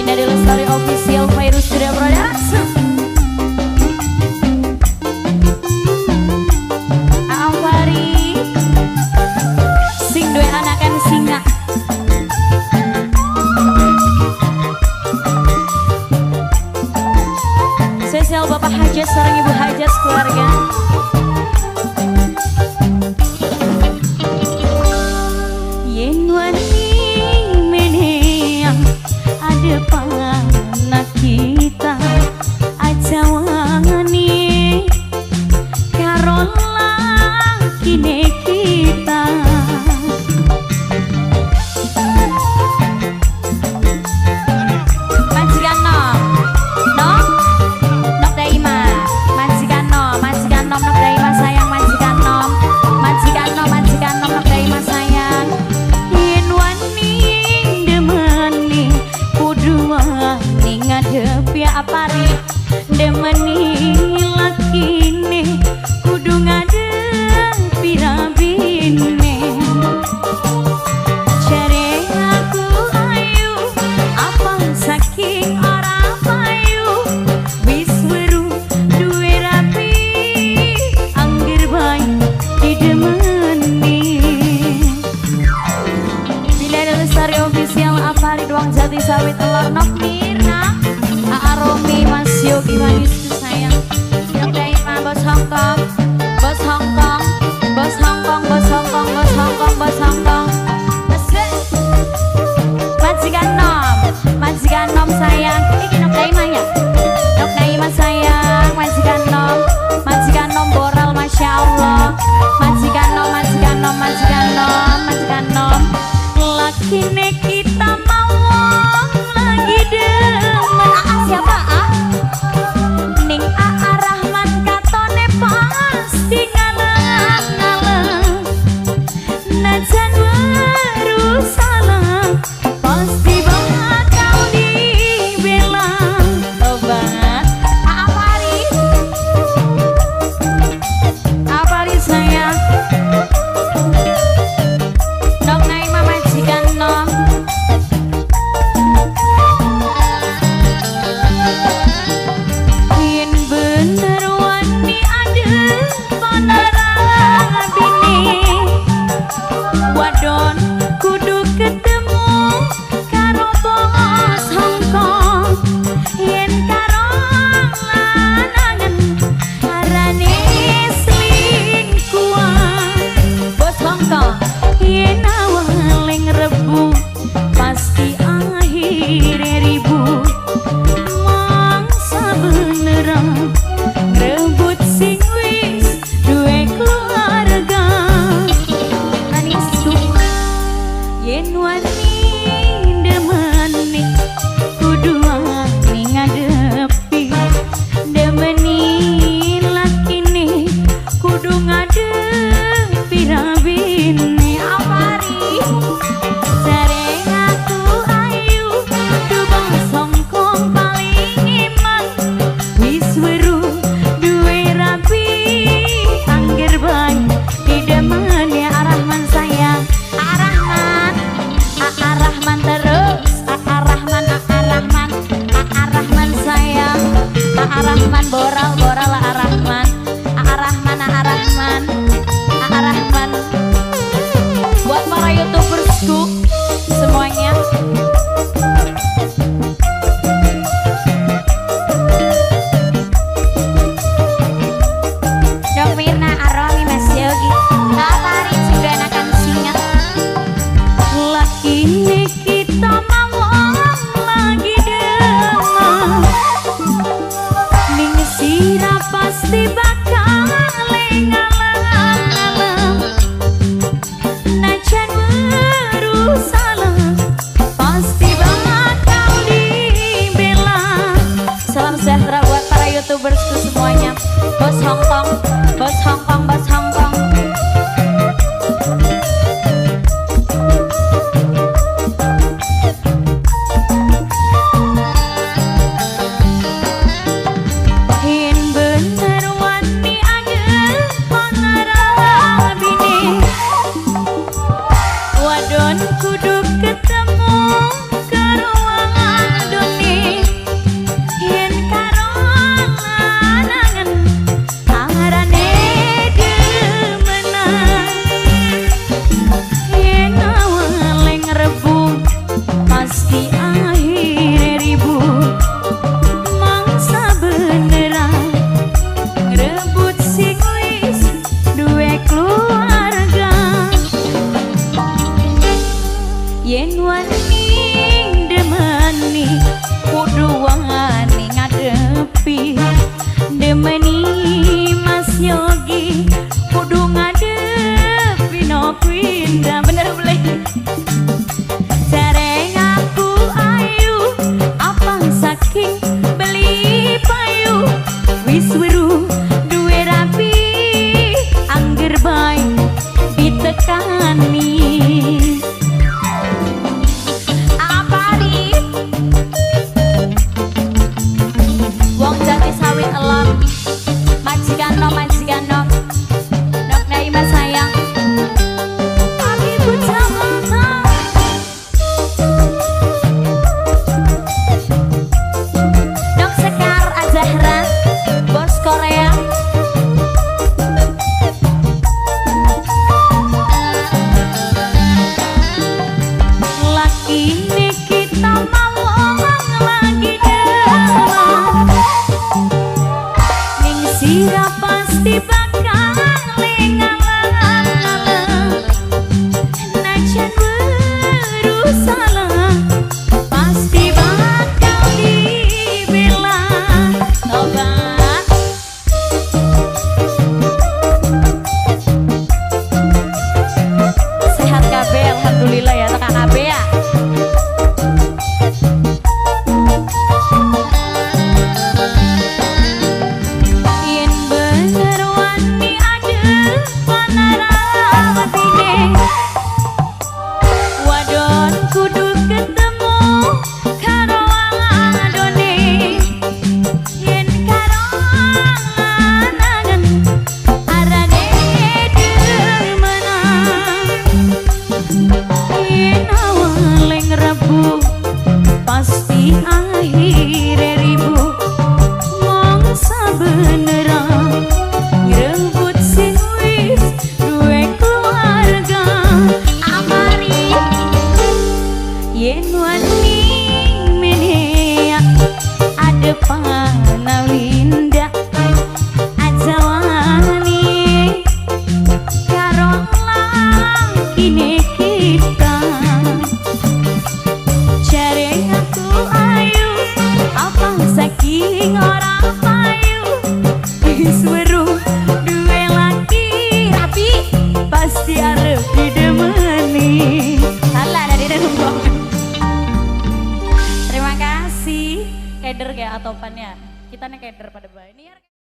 Winda Lestari Official Virus Studio Production. Ampari sing duwe anakan singa. Spesial Bapak Hajat sareng Ibu Hajat keluarga. Yen wani meneang adepan anak kita aja wani karo lakine kita. Majikan nom, nom, nok daima, majikan nom, nok daima sayang, majikan nom, majikan nom, majikan nom, nok daima sayang. Yen wani demeni kudu wani ngadepi apari demeni lakine kudu ngadepi rabine. Jare aku ayu apa saking ora payu wis weru duwe rapi angger bae didemeni. Bila Lestari Official Apari Duang Jati Sawit Telur Nok Mirna Aaromi Mas Yogi manisku sayang. Nok Daima Bos Hongkong, Bos Hongkong, Bos Hongkong, Bos Hongkong, Bos Hongkong, Bos Hongkong. Majikan nom, majikan nom sayang. Iki Nok Daima ya, Nok Daima sayang, majikan nom, majikan nom boral masya Allah. Majikan nom, majikan nom, majikan nom, majikan nom. Lakine kita mau lagi demen. Aa siapa a? Ning Aa Rahman katone pasti ngalah-ngalah. Najan weru salah pasti bakal dibela. Tobat Aa Pari, Aa Pari sayang. Nok Naima majikan nom. Yen bener wani adepan rabine wadon kudu ketemu karo bos Hongkong. Yen karo lanangan arane selingkuhan bos Hongkong. Yen awale ngrebu pasti akhire ribu. Mangsa beneran ngrebut sing wis duwe keluarga. Manisku yen wani demeni kudu wani ngadepi demeni lakine kudu ngadepi rabine. Apari jare aku ayu du bos Hongkong paling iman wis weru duwe rapi angger bae didemeni. Arahman sayang, Arahman, Arahman terus, Arahman, Arahman, Arahman sayang, Arahman boral boral Arahman, Arahman, Arahman, Arahman. Buat para youtubersku semuanya. Dok Mirna Aromi Mas Yogi Apari juga anakan singa. Lakine kita mau lagi demen ning sira pasti bakal ngalah-ngalah. Najan weru salah pasti bakal dibela. Salam sejahtera buat para youtubersku semuanya. Bos Hongkong, Bos Hongkong, Bos Hongkong. Yen bener wani adepan rabine wadon kudu ketemu karo wadone. atopannya. Kita nih keder pada bayi.